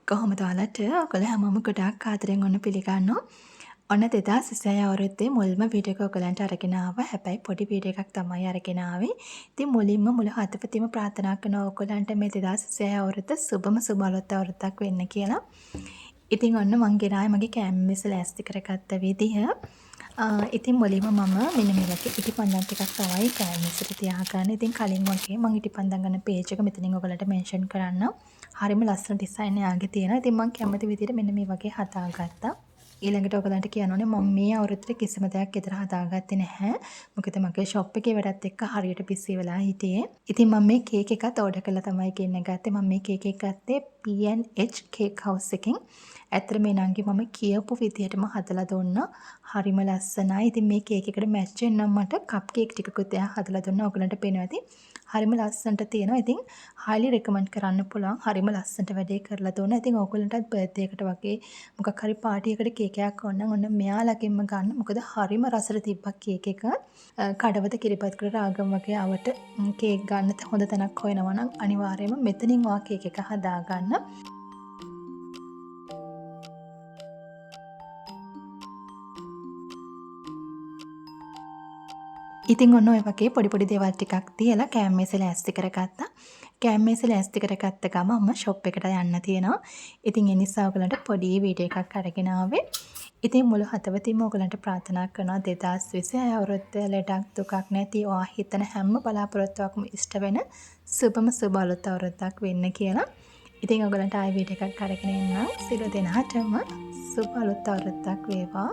කොහොමද ඔයාලට? ඔයගොල්ලෝ හැමෝම ගොඩාක් ආදරෙන් ඔන්න පිළිගන්නවා. ඔන්න 2026 අවුරුද්දේ මුල්ම වීඩියෝ එක ඔයගලන්ට අරගෙන ආවා. හැබැයි පොඩි වීඩියෝ එකක් තමයි අරගෙන ආවේ. ඉතින් මුලින්ම මුළු හදවතින්ම ප්‍රාර්ථනා කරනවා ඔයගලන්ට මේ 2026 අවුරුද්ද සුබම සුබ අලුත් අවුරුද්දක් වෙන්න කියලා. ඉතින් ඔන්න මං ගෙනාවේ මගේ කෑම මේස ලෑස්ති කරගත්ත විදිහ. ඉතින් මුලින්ම මම මෙන්න මේ වගේ ඉටිපන්දම් ටිකක් තමයි කෑම මේසෙට තියාගන්නේ. ඉතින් කලින් වගේ මං ඉටිපන්දම් ගන්න පේජ් එක මෙතනින් ඔයගලන්ට මෙන්ෂන් කරන්නම්. හරිම ලස්සන ඩිසයින් එයාගේ තියෙනවා. ඉතින් මං කැමති විදිහට මෙන්න මේ වගේ හදාගත්තා. ඊළඟට ඔයගලන්ට කියන්න ඕනේ මම මේ අවුරුද්දේ කිසිම දෙයක් ගෙදර හදාගත්තේ නැහැ. මොකද මගේ ෂොප් එකේ වැඩත් එක්ක හරියට බිසි වෙලා හිටියේ. ඉතින් මම මේ කේක් එකත් ඕඩර් කරලා තමයි ගෙන්න ගත්තේ. මම මේ කේක් එක ගත්තේ P&H cake house එකෙන්. ඇත්තට මේ නංගි මම කියපු විදිහටම හදලා දුන්නා. හරිම ලස්සනයි. ඉතින් මේ කේක් එකට මැච් වෙන්න නම් මට කප් කේක් ටිකකුත් එයා හදලා දුන්නා. ඔයගලන්ට පේනවා ඇති. හරිම ලස්සනට තියෙනවා. ඉතින් highly recommend කරන්න පුළුවන්. හරිම ලස්සනට වැඩේ කරලා දුන්නා. ඉතින් ඔයගොල්ලන්ටත් බර්ත්ඩේ එකට වගේ මොකක් හරි පාටි එකකට කේක් එකක් ඕන නම් ඔන්න මෙයාලගෙන්ම ගන්න. මොකද හරිම රසට තිබ්බා කේක් එක. කඩවත කිරිබත්ගොඩ රාගම වගේ අවට කේක් ගන්න හොඳ තැනක් හොයනවා නම් අනිවාර්යයෙන්ම මෙතනින් ඔයා කේක් එක හදාගන්න. ඉතින් ඔන්න ඔය වගේ පොඩි පොඩි දේවල් ටිකක් තියලා කෑම මේසෙ ලෑස්ති කරගත්තා. කෑම මේසෙ ලෑස්ති කරගත්ත ගමන්ම ෂොප් එකට යන්න තියෙනවා. ඉතින් ඒ නිසා ඔයගලන්ට පොඩි වීඩියෝ එකක් අරගෙන ආවේ. ඉතින් මුළු හදවතින්ම ඔයගලන්ට ප්‍රාර්ථනා කරනවා 2026 අවුරුද්ද ලෙඩක් දුකක් නැති ඔයා හිතන හැම බලාපොරොත්තුවක්ම ඉෂ්ට වෙන සුබම සුබ අලුත් අවුරුද්දක් වෙන්න කියලා. ඉතින් ඔයගලන්ට ආයෙ වීඩියෝ එකක් අරගෙන එන්නම්. සියලු දෙනාටම සුබ අලුත් අවුරුද්දක් වේවා.